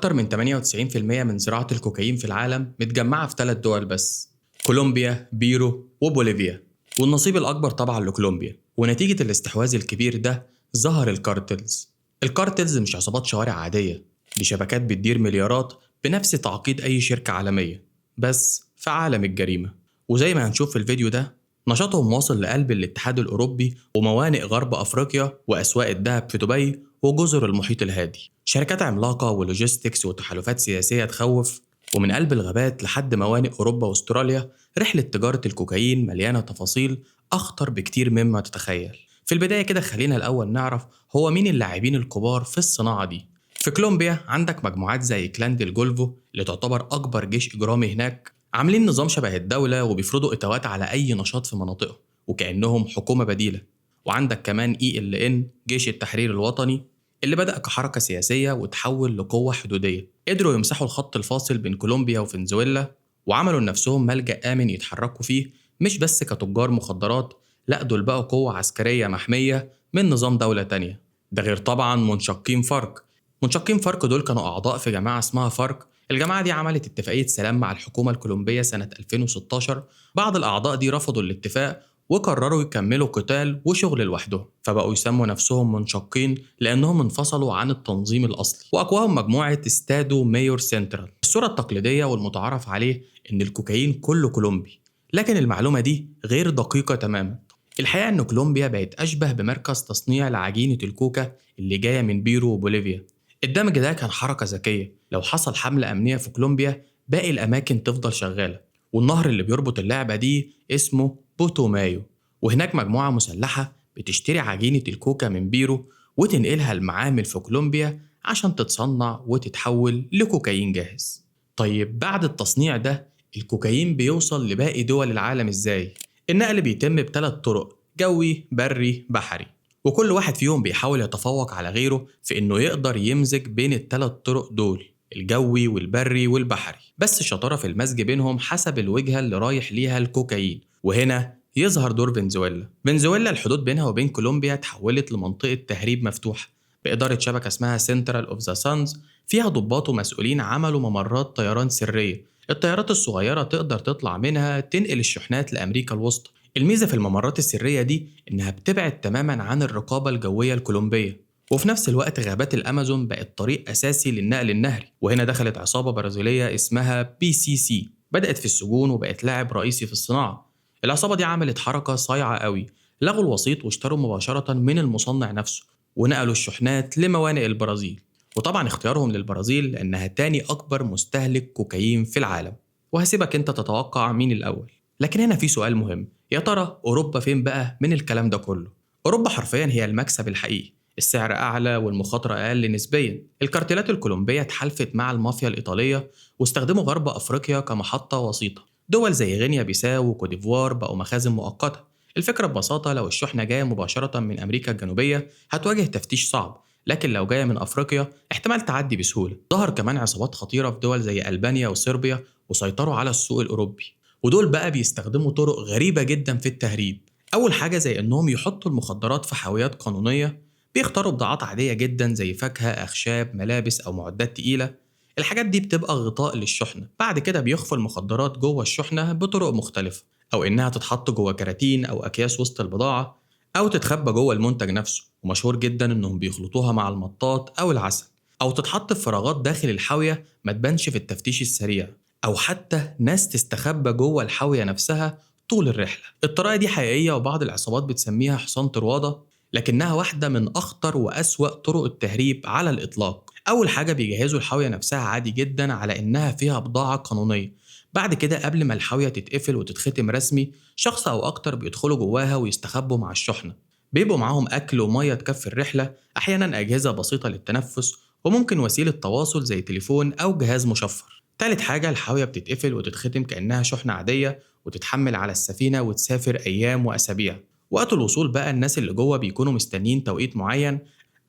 أكتر من 98% من زراعة الكوكايين في العالم متجمعة في 3 دول بس: كولومبيا، بيرو، وبوليفيا. والنصيب الأكبر طبعا لكولومبيا. ونتيجة الاستحواذ الكبير ده ظهر ال cartels. ال cartels مش عصابات شوارع عادية، دي شبكات بتدير مليارات بنفس تعقيد أي شركة عالمية، بس في عالم الجريمة. وزي ما هنشوف في الفيديو ده، نشاطهم واصل لقلب الاتحاد الأوروبي وموانئ غرب أفريقيا وأسواق الذهب في دبي وجزر المحيط الهادي. شركات عملاقة و logistics وتحالفات سياسية تخوف. ومن قلب الغابات لحد موانئ أوروبا وأستراليا، رحلة تجارة الكوكايين مليانة تفاصيل أخطر بكتير مما تتخيل. في البداية كده خلينا الأول نعرف هو مين اللاعبين الكبار في الصناعة دي. في كولومبيا عندك مجموعات زي كلان ديل جولفو اللي تعتبر أكبر جيش إجرامي هناك، عاملين نظام شبه الدولة وبيفرضوا إتاوات على أي نشاط في مناطقهم وكأنهم حكومة بديلة. وعندك كمان ELN، جيش التحرير الوطني، اللي بدأ كحركة سياسية وتحول لقوة حدودية. قدروا يمسحوا الخط الفاصل بين كولومبيا وفنزويلا وعملوا لنفسهم ملجأ آمن يتحركوا فيه، مش بس كتجار مخدرات، لا دول بقوا قوة عسكرية محمية من نظام دولة تانية. ده غير طبعا منشقين فارك. منشقين فارك دول كانوا أعضاء في جماعة اسمها فارك. الجماعة دي عملت اتفاقية سلام مع الحكومة الكولومبية سنة 2016. بعض الأعضاء دي رفضوا الاتفاق وقرروا يكملوا قتال وشغل لوحدهم، فبقوا يسموا نفسهم منشقين لأنهم انفصلوا عن التنظيم الأصلي. وأقواهم مجموعة استادو مايور سنترال. الصورة التقليدية والمتعارف عليه إن الكوكايين كله كولومبي، لكن المعلومة دي غير دقيقة تماما. الحقيقة إن كولومبيا بقت أشبه بمركز تصنيع لعجينة الكوكا اللي جاية من بيرو وبوليفيا. الدمج ده كان حركة ذكية، لو حصل حملة أمنية في كولومبيا باقي الأماكن تفضل شغالة. والنهر اللي بيربط اللعبة دي اسمه بوتومايو، وهناك مجموعة مسلحة بتشتري عجينة الكوكا من بيرو وتنقلها المعامل في كولومبيا عشان تتصنع وتتحول لكوكايين جاهز. طيب بعد التصنيع ده الكوكايين بيوصل لباقي دول العالم ازاي؟ النقل بيتم بثلاث طرق: جوي، بري، بحري. وكل واحد فيهم بيحاول يتفوق على غيره في انه يقدر يمزج بين الثلاث طرق دول، الجوي والبري والبحري. بس الشطارة في المزج بينهم حسب الوجهة اللي رايح ليها الكوكايين. وهنا يظهر دور فنزويلا. فنزويلا الحدود بينها وبين كولومبيا تحولت لمنطقة تهريب مفتوحة بإدارة شبكة اسمها Central of the Suns، فيها ضباط ومسؤولين عملوا ممرات طيران سرية، الطيارات الصغيرة تقدر تطلع منها تنقل الشحنات لأمريكا الوسطى. الميزة في الممرات السرية دي إنها بتبعد تماما عن الرقابة الجوية الكولومبية، وفي نفس الوقت غابات الأمازون بقت طريق أساسي للنقل النهري. وهنا دخلت عصابة برازيلية اسمها PCC، بدأت في السجون وبقت لاعب رئيسي في الصناعة. العصابة دي عملت حركة صايعة قوي، لغوا الوسيط واشتروا مباشرة من المصنع نفسه ونقلوا الشحنات لموانئ البرازيل. وطبعا اختيارهم للبرازيل لأنها تاني أكبر مستهلك كوكايين في العالم. وهسيبك انت تتوقع مين الأول. لكن هنا في سؤال مهم: يا ترى أوروبا فين بقى من الكلام ده كله؟ أوروبا حرفيا هي المكسب الحقيقي، السعر أعلى والمخاطرة أقل نسبيا. الكارتلات الكولومبية اتحالفت مع المافيا الإيطالية واستخدموا غرب أفريقيا كمحطة وسيطة. دول زي غينيا بيساو وكوتيفوار بقوا مخازن مؤقتة. الفكرة ببساطة لو الشحنة جاية مباشرة من أمريكا الجنوبية هتواجه تفتيش صعب، لكن لو جاية من أفريقيا احتمال تعدي بسهولة. ظهر كمان عصابات خطيرة في دول زي ألبانيا وصربيا وسيطروا على السوق الأوروبي. ودول بقى بيستخدموا طرق غريبة جدا في التهريب. أول حاجة زي إنهم يحطوا المخدرات في حاويات قانونية، بيختاروا بضاعات عادية جدا زي فاكهة، أخشاب، ملابس أو معدات تقيلة. الحاجات دي بتبقى غطاء للشحنة. بعد كده بيخفوا المخدرات جوه الشحنة بطرق مختلفة، أو إنها تتحط جوه كراتين أو أكياس وسط البضاعة، أو تتخبى جوه المنتج نفسه. ومشهور جدا إنهم بيخلطوها مع المطاط أو العسل، أو تتحط في فراغات داخل الحاوية ما تبانش في التفتيش السريع، أو حتى ناس تستخبى جوه الحاوية نفسها طول الرحلة. الطريقة دي حقيقية وبعض العصابات بتسميها حصان طروادة، لكنها واحدة من أخطر وأسوأ طرق التهريب على الإطلاق. أول حاجة بيجهزوا الحاوية نفسها عادي جدا على إنها فيها بضاعة قانونية. بعد كده قبل ما الحاوية تتقفل وتتختم رسمي، شخص أو أكتر بيدخلوا جواها ويستخبوا مع الشحنة. بيبقوا معاهم أكل ومية تكفي الرحلة، أحيانا أجهزة بسيطة للتنفس، وممكن وسيلة تواصل زي تليفون أو جهاز مشفر. تالت حاجة الحاوية بتتقفل وتتختم كأنها شحنة عادية وتتحمل على السفينة وتسافر أيام وأسابيع. وقت الوصول بقى الناس اللي جوه بيكونوا مستنيين توقيت معين،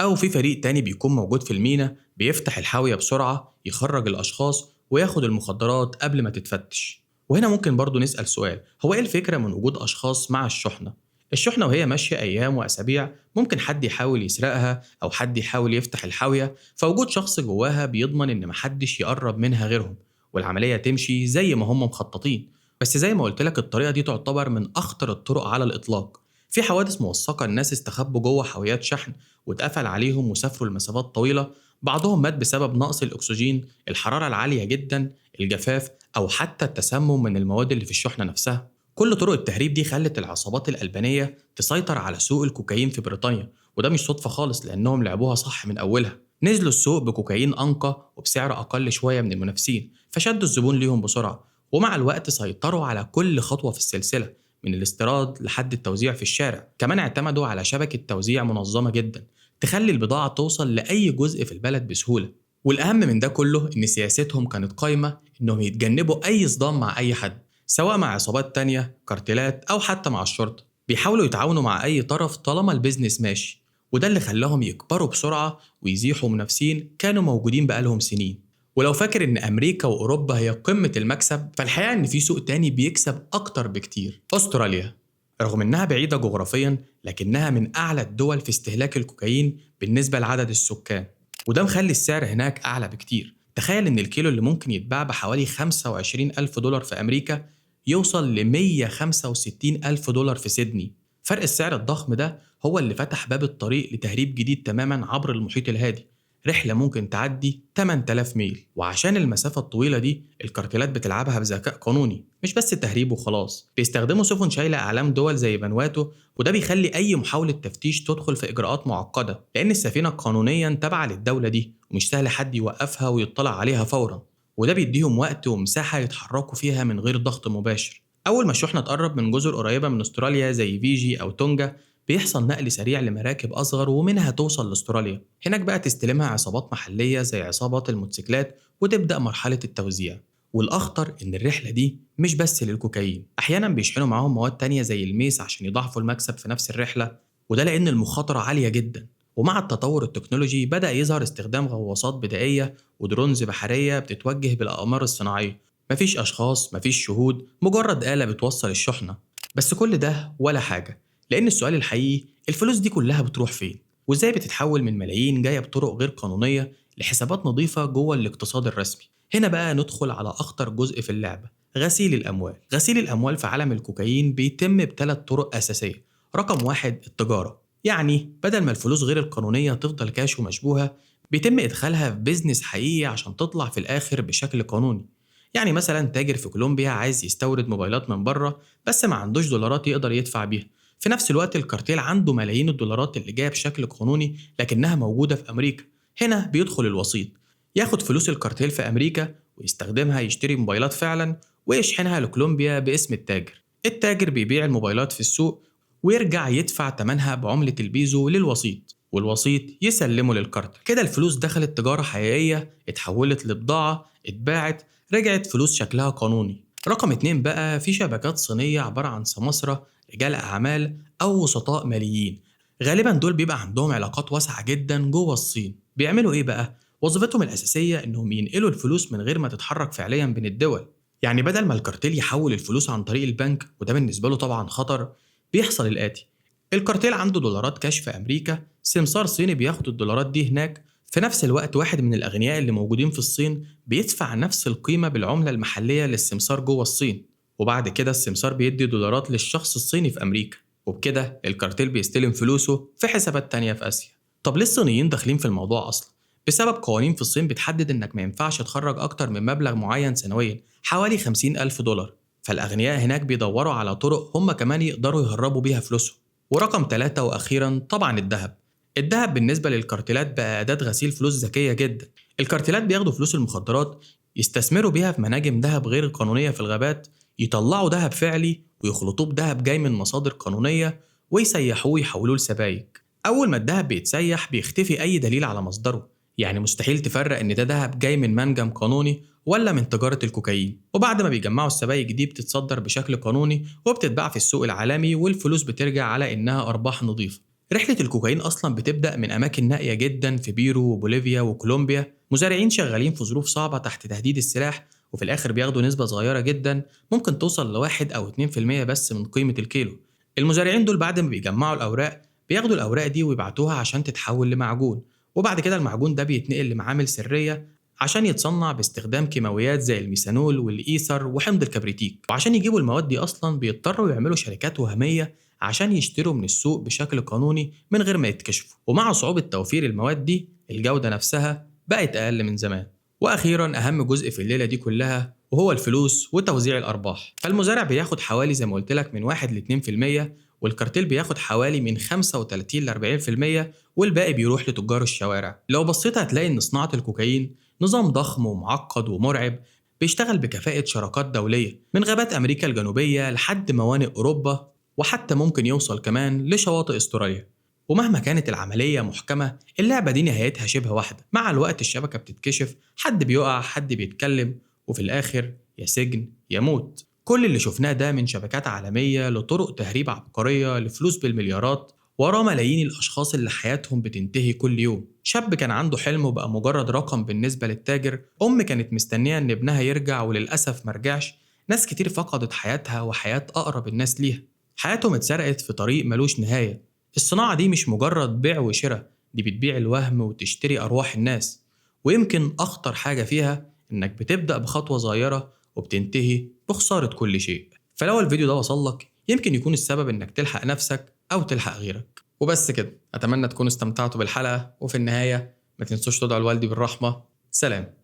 أو في فريق تاني بيكون موجود في المينا بيفتح الحاوية بسرعة، يخرج الأشخاص وياخد المخدرات قبل ما تتفتش. وهنا ممكن برضو نسأل سؤال: هو إيه الفكرة من وجود أشخاص مع الشحنة؟ الشحنة وهي ماشية أيام وأسابيع ممكن حد يحاول يسرقها أو حد يحاول يفتح الحاوية، فوجود شخص جواها بيضمن إن محدش يقرب منها غيرهم، والعملية تمشي زي ما هم مخططين. بس زي ما قلت لك الطريقة دي تعتبر من أخطر الطرق على الإطلاق. في حوادث موثقة الناس استخبوا جوه حاويات شحن واتقفل عليهم وسافروا لمسافات طويلة، بعضهم مات بسبب نقص الأكسجين، الحرارة العالية جدا، الجفاف، أو حتى التسمم من المواد اللي في الشحنة نفسها. كل طرق التهريب دي خلت العصابات الألبانية تسيطر على سوق الكوكايين في بريطانيا، وده مش صدفة خالص لأنهم لعبوها صح من أولها. نزلوا السوق بكوكايين أنقى وبسعر أقل شوية من المنافسين، فشدوا الزبون ليهم بسرعة، ومع الوقت سيطروا على كل خطوة في السلسلة من الاستيراد لحد التوزيع في الشارع. كمان اعتمدوا على شبكة توزيع منظمة جدا تخلي البضاعة توصل لأي جزء في البلد بسهولة. والأهم من ده كله إن سياستهم كانت قايمة إنهم يتجنبوا أي صدام مع أي حد، سواء مع عصابات تانية، كارتلات، أو حتى مع الشرطة. بيحاولوا يتعاونوا مع أي طرف طالما ال business ماشي، وده اللي خلاهم يكبروا بسرعة ويزيحوا منافسين كانوا موجودين بقالهم سنين. ولو فاكر إن أمريكا وأوروبا هي قمة المكسب، فالحقيقة إن في سوق تاني بيكسب أكتر بكتير، أستراليا. رغم إنها بعيدة جغرافيا لكنها من أعلى الدول في استهلاك الكوكايين بالنسبة لعدد السكان، وده مخلي السعر هناك أعلى بكتير. تخيل إن الكيلو اللي ممكن يتباع بحوالي 25 ألف دولار في أمريكا يوصل ل 165 ألف دولار في سيدني. فرق السعر الضخم ده هو اللي فتح باب الطريق لتهريب جديد تماما عبر المحيط الهادي، رحلة ممكن تعدي 8000 ميل. وعشان المسافة الطويلة دي الكارتلات بتلعبها بذكاء قانوني، مش بس تهريب وخلاص. بيستخدموا سفن شايلة أعلام دول زي فانواتو، وده بيخلي أي محاولة تفتيش تدخل في إجراءات معقدة، لأن السفينة قانونيا تابعة للدولة دي ومش سهل حد يوقفها ويطلع عليها فورا، وده بيديهم وقت ومساحة يتحركوا فيها من غير ضغط مباشر. أول ما الشحنة تقرب من جزر قريبة من أستراليا زي فيجي أو تونجا، بيحصل نقل سريع لمراكب أصغر ومنها توصل لأستراليا. هناك بقى تستلمها عصابات محلية زي عصابات الموتوسيكلات وتبدأ مرحلة التوزيع. والأخطر إن الرحلة دي مش بس للكوكايين، أحيانا بيشحنوا معاهم مواد تانية زي الميس عشان يضاعفوا المكسب في نفس الرحلة، وده لأن المخاطرة عالية جدا. ومع التطور التكنولوجي بدأ يظهر استخدام غواصات بدائية و drones بحرية بتتوجه بالأقمار الصناعية. مفيش أشخاص، مفيش شهود، مجرد آلة بتوصل الشحنة. بس كل ده ولا حاجة، لأن السؤال الحقيقي الفلوس دي كلها بتروح فين؟ وإزاي بتتحول من ملايين جاية بطرق غير قانونية لحسابات نظيفة جوه الاقتصاد الرسمي؟ هنا بقى ندخل على أخطر جزء في اللعبة، غسيل الأموال. غسيل الأموال في عالم الكوكايين بيتم بثلاث طرق أساسية. رقم 1 التجارة، يعني بدل ما الفلوس غير القانونية تفضل كاش ومشبوهة، بيتم إدخالها في business حقيقي عشان تطلع في الآخر بشكل قانوني. يعني مثلا تاجر في كولومبيا عايز يستورد موبايلات من بره بس ما عندوش دولارات يقدر يدفع بيها. في نفس الوقت الكارتيل عنده ملايين الدولارات اللي جاية بشكل قانوني لكنها موجودة في أمريكا. هنا بيدخل الوسيط، ياخد فلوس الكارتيل في أمريكا ويستخدمها يشتري موبايلات فعلا ويشحنها لكولومبيا باسم التاجر. التاجر بيبيع الموبايلات في السوق ويرجع يدفع ثمنها بعملة البيزو للوسيط، والوسيط يسلمه للكارتل. كده الفلوس دخلت تجارة حقيقية، اتحولت لبضاعة، اتباعت، رجعت فلوس شكلها قانوني. رقم 2 بقى في شبكات صينية عبارة عن سماسرة، رجال أعمال أو وسطاء ماليين. غالبا دول بيبقى عندهم علاقات واسعة جدا جوه الصين. بيعملوا إيه بقى؟ وظيفتهم الأساسية إنهم ينقلوا الفلوس من غير ما تتحرك فعليا بين الدول. يعني بدل ما الكارتيل يحول الفلوس عن طريق البنك، وده بالنسبة له طبعا خطر، بيحصل الآتي: الكارتيل عنده دولارات كاش في أمريكا، سمسار صيني بياخد الدولارات دي هناك. في نفس الوقت واحد من الأغنياء اللي موجودين في الصين بيدفع نفس القيمة بالعملة المحلية للسمسار جوه الصين، وبعد كده السمسار بيدي دولارات للشخص الصيني في أمريكا، وبكده الكارتيل بيستلم فلوسه في حسابات تانية في آسيا. طب ليه الصينيين داخلين في الموضوع أصلا؟ بسبب قوانين في الصين بتحدد إنك ما ينفعش تخرج أكتر من مبلغ معين سنويا، حوالي 50,000 دولار. فالأغنياء هناك بيدوروا على طرق هم كمان يقدروا يهربوا بيها فلوسهم. ورقم 3 وأخيرا طبعا الذهب. الذهب بالنسبة للكارتيلات بقى أداة غسيل فلوس ذكية جدا. الكارتيلات بياخدوا فلوس المخدرات يستثمروا بيها في مناجم ذهب غير قانونية في الغابات، يطلعوا ذهب فعلي ويخلطوه بذهب جاي من مصادر قانونية ويسيحوه ويحولوه لسبايك. أول ما الذهب بيتسيح بيختفي أي دليل على مصدره، يعني مستحيل تفرق إن ده ذهب جاي من منجم قانوني ولا من تجارة الكوكايين. وبعد ما بيجمعوا السبايك دي بتتصدر بشكل قانوني وبتتباع في السوق العالمي، والفلوس بترجع على إنها أرباح نظيفة. رحلة الكوكايين أصلا بتبدأ من أماكن نائية جدا في بيرو وبوليفيا وكولومبيا، مزارعين شغالين في ظروف صعبة تحت تهديد السلاح، وفي الآخر بياخدوا نسبة صغيرة جدا ممكن توصل ل1 أو 2% بس من قيمة الكيلو. المزارعين دول بعد ما بيجمعوا الأوراق بياخدوا الأوراق دي ويبعتوها عشان تتحول لمعجون، وبعد كده المعجون ده بيتنقل لمعامل سرية عشان يتصنع باستخدام كيماويات زي الميثانول والإيثر وحمض الكبريتيك. وعشان يجيبوا المواد دي أصلا بيضطروا يعملوا شركات وهمية عشان يشتروا من السوق بشكل قانوني من غير ما يتكشفوا. ومع صعوبة توفير المواد دي الجودة نفسها بقت أقل من زمان. وأخيرا أهم جزء في الليلة دي كلها وهو الفلوس وتوزيع الأرباح. فالمزارع بياخد حوالي زي ما قلت لك من 1 ل 2%، والكارتيل بياخد حوالي من 35 ل 40%، والباقي بيروح لتجار الشوارع. لو بصيت هتلاقي إن صناعة الكوكايين نظام ضخم ومعقد ومرعب بيشتغل بكفاءة شراكات دولية من غابات أمريكا الجنوبية لحد موانئ أوروبا، وحتى ممكن يوصل كمان لشواطئ استراليا. ومهما كانت العملية محكمة، اللعبة دي نهايتها شبه واحدة. مع الوقت الشبكة بتتكشف، حد بيقع، حد بيتكلم، وفي الآخر يا سجن يا موت. كل اللي شفناه ده من شبكات عالمية لطرق تهريب عبقرية لفلوس بالمليارات، وراه ملايين الأشخاص اللي حياتهم بتنتهي كل يوم. شاب كان عنده حلم وبقى مجرد رقم بالنسبة للتاجر، أم كانت مستنية إن ابنها يرجع وللأسف مرجعش، ناس كتير فقدت حياتها وحياة أقرب الناس ليها، حياتهم اتسرقت في طريق ملوش نهاية. الصناعة دي مش مجرد بيع وشراء، دي بتبيع الوهم وتشتري أرواح الناس. ويمكن أخطر حاجة فيها إنك بتبدأ بخطوة صغيرة وبتنتهي بخسارة كل شيء. فلو الفيديو ده وصلك يمكن يكون السبب إنك تلحق نفسك أو تلحق غيرك. وبس كده، أتمنى تكونوا استمتعتوا بالحلقة، وفي النهاية ما تنسوش تدعوا لوالدي بالرحمة. سلام.